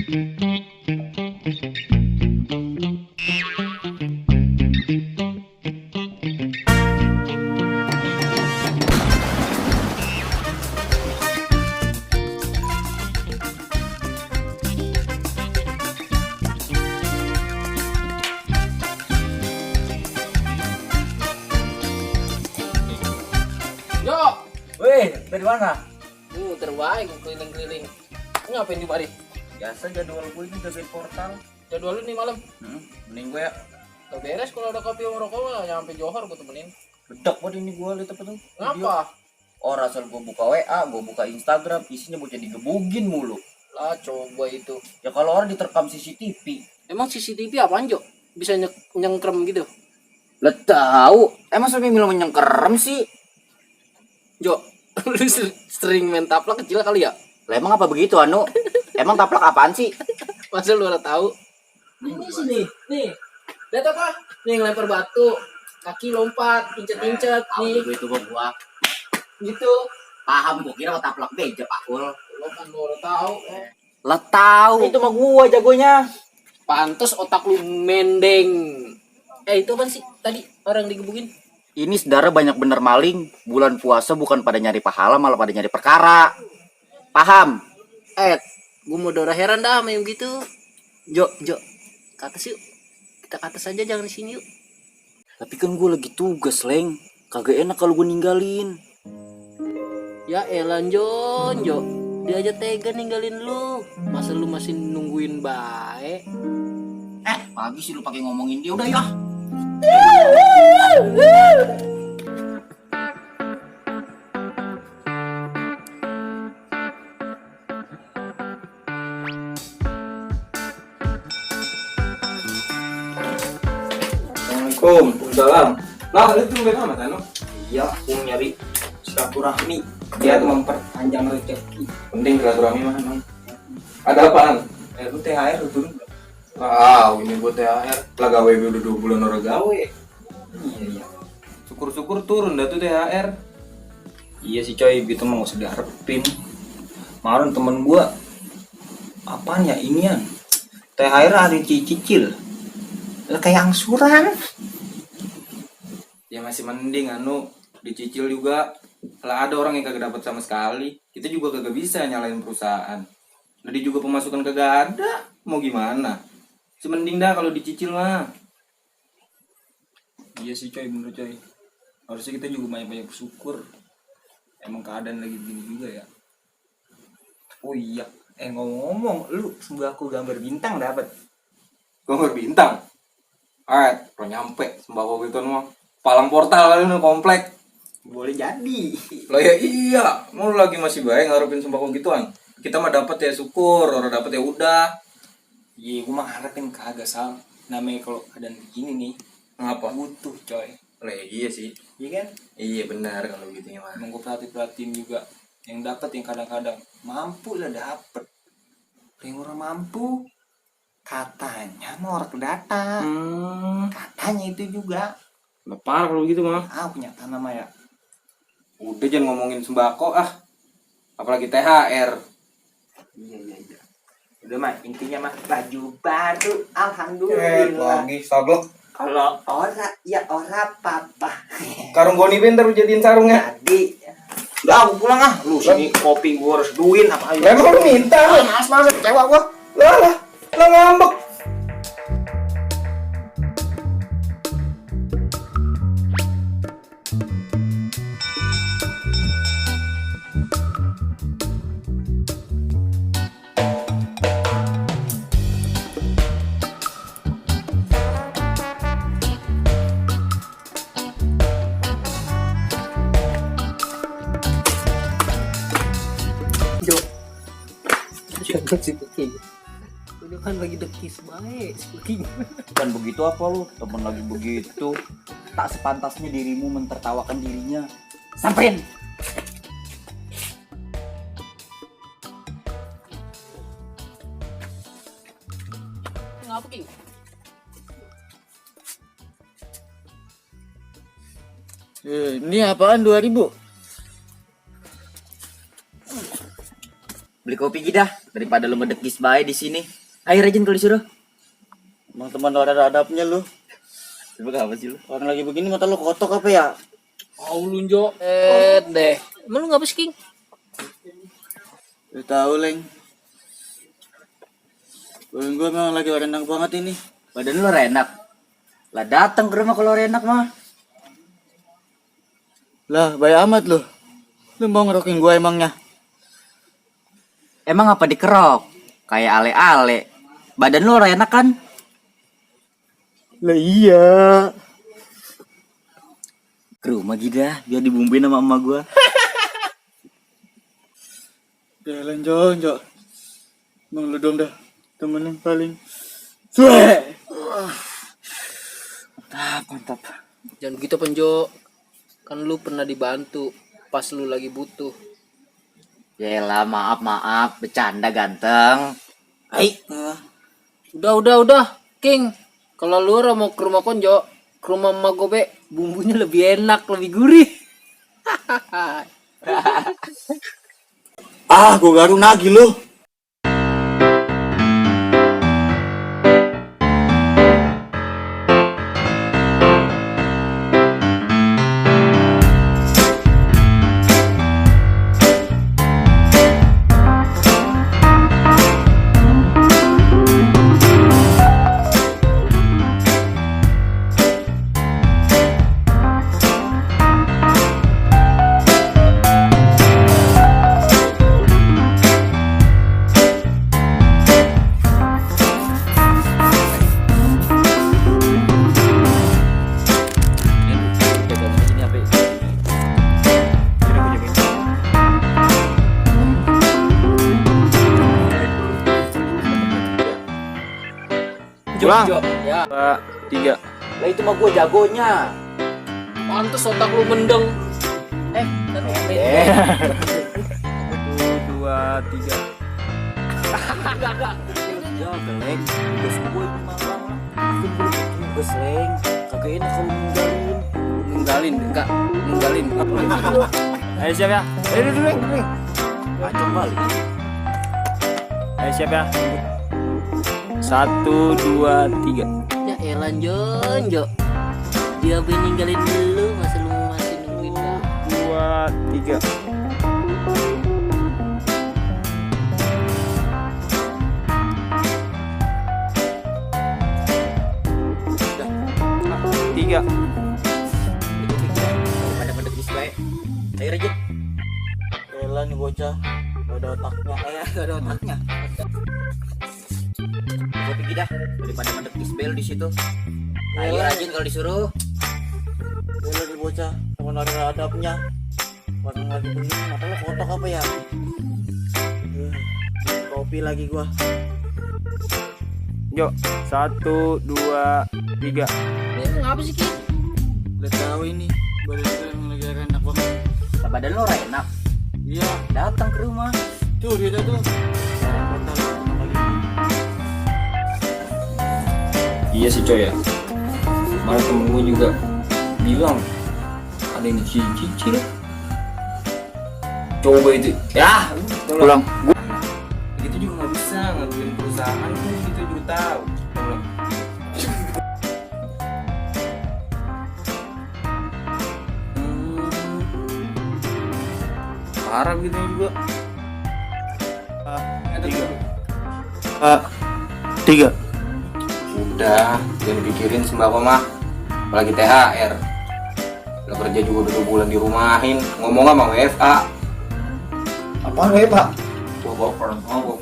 Yo, Weh, dari mana? terbaik keliling-keliling. Ngapain di mari? Biasa jadwal gue ini jagain portal. Jadwal lu nih malam. Mending gue ya. Gak beres kalau ada kopi sama rokok mah nyampe Johor gue temenin. Bedak buat ini gue liat apa tuh? Video. Ngapa? Oh, rasal gue buka WA, gue buka Instagram, isinya bocah digebugin mulu. Lah coba itu. Ya kalau orang diterkam CCTV. Emang CCTV apaan Jo? Bisa nyengkrem gitu? Lah tahu, emang sampai bilang menyengkerem sih? Jo, lu sering main taplak kecil kali ya? Lah emang apa begitu Anu? Emang taplak apaan sih? Masa lu udah tahu? Ini sini, nih. Lihat apa? Nih ngelempar batu, kaki lompat, incet-incet nih. Itu gua. Gitu. Paham, gua kira taplak beja Pakul. Lo kan lu udah tahu. Lah tahu. Itu mah gua jagonya. Pantes otak lu mendeng. Itu apa sih tadi orang digebukin? Ini saudara banyak bener maling. Bulan puasa bukan pada nyari pahala, malah pada nyari perkara. Paham? Gue mau udah heran dah sama yang gitu. Jo, ke atas yuk. Kita ke atas aja, jangan di sini yuk. Tapi kan gue lagi tugas, Leng. Kagak enak kalau gue ninggalin. Ya elan Jo. Dia aja tega ninggalin lu. Masa lu masih nungguin baik? Pagi sih lu pakai ngomongin dia udah ya. Waalaikumsalam. Nah, itu tumben amat Anu. Iya, aku nyari silaturahmi. Dia Dia memperpanjang rezeki. Penting silaturahmi mah emang. Ada apaan? Lu THR lu turun nggak? Wow, ini buat THR. Lah gawe udah 2 bulan orang gawe. Iya. Syukur-syukur turun dah tuh THR. Iya sih coy, gitu mah gak usah diharapin. Kemarin temen gua apaan ya inian? THR ada cicil. Lah kayak angsuran. Ya masih mending Anu dicicil juga. Lah ada orang yang kagak dapat sama sekali. Kita juga kagak bisa nyalain perusahaan. Jadi juga pemasukan kagak ada. Mau gimana? Mending dah kalau dicicil mah. Iya sih coy, bener coy. Harusnya kita juga banyak-banyak bersyukur. Emang keadaan lagi begini juga ya. Oh iya, ngomong-ngomong, lu sembako gambar bintang dapat? Gambar bintang. Pro nyampe sembako gitu mah. Palang portal kali ini komplek. Boleh jadi. Lah ya iya, mau lagi masih baik ngarepin sembako gituan. Kita mah dapat ya syukur, orang dapat ya udah. Iya, gua mah harapin kagak Sal. Namanya kalau keadaan begini nih, Ngapa? butuh coy. Lah ya, iya sih. Iya kan? Iya benar kalau gitu ya mah. Emang gua perhatiin juga. Yang dapat yang kadang-kadang mampu lah dapet. Yang orang mampu katanya mau orang data. Katanya itu juga. Lah parah kalau gitu mah. Punya tanah mah ya. Udah jangan ngomongin sembako ah. Apalagi THR. Iya. Udah mah intinya mah baju baru alhamdulillah. sablok. Kalau ora ya ora apa-apa. Karung goni bentar jadiin sarung ya. Jadi udah aku pulang ah. Lu sini kopi gua harus duin apa aja. Lah emang lu minta. Mas kecewa gua. Lah ngambek. Jo. Jangan si Kuking. Udah kan lagi dekis baik si Kuking. Kan begitu apa lu? Temen lagi begitu. Tak sepantasnya dirimu mentertawakan dirinya. Samperin. Ngapa King? Ini apaan 2000? Beli kopi gidah. daripada lu ngedekis bae di sini. Ayo Rajin kalau disuruh. Emang teman lu ada adabnya lu. Coba apa sih lu? Orang lagi begini mata lu kotok apa ya? Oh lu Jo. Deh. Emang lu ngapa sih King? Lu tahu Leng. Badan gua memang lagi enak banget ini. Badan lu enak. Lah datang ke rumah kalau enak mah. Lah, baik amat lu. Lu mau ngerokin gua emangnya? Emang apa dikerok? Kayak ale-ale. Badan lu enak kan? Lah iya. Ke rumah gida biar dibumbuin sama emak gua. Jalan Jo. Emang lu dong dah. Temen yang paling suwe. Mantap. Jangan gitu Penjo. Kan lu pernah dibantu pas lu lagi butuh. Yaelah, maaf, bercanda ganteng. Hai. Udah, King. Kalau lu mau ke rumah Konjo, ke rumah Emak Gobe, bumbunya lebih enak, lebih gurih. Gua garung lagi lu. Pulang. Jo. Ya, 2, 3. Lah itu mah gua jagonya. pantes otak lu mendeng. Satu, 2, 3. Ya, geleng. Tugas gue itu malang. Itu tugas, Leng. Kagak enak kalau Ninggalin. Ayo siap ya. Ayo dulu. Kacau balik. Ayo siap ya. 1, 2, 3. Ya elah Jo. Dia ninggalin dulu, masa lu masih nungguin dah. 2, 3. 3. Pada mendekis baik. Ayo Rajin. Elah nih bocah. Gak ada otaknya. Gak ada otaknya. Gua pergi dah daripada mendekis bel di situ. Ayo Rajin kalau disuruh. Elah nih bocah. Temen ada adabnya. Orang lagi begini mata lu kotok apa ya? Kopi lagi gua. Yuk, 1, 2, 3. Emang ngapa sih King? Udah tahu ini. Badan gua emang lagi enak banget. Badan lo enak. Iya. Datang ke rumah. Tuh dia tuh. Iya sih coy ya. Kemarin temen gue juga bilang ada yang cicil. Coba itu. Ya, Pulang. Gitu juga nggak bisa ngaduin perusahaan tuh gitu juga tahu. Parah gitu juga. 3. Udah, jangan pikirin sembako mah. Apalagi THR. Lo kerja juga udah 2 bulan dirumahin. Ngomong sama WFA. Apaan WFA? Work from home.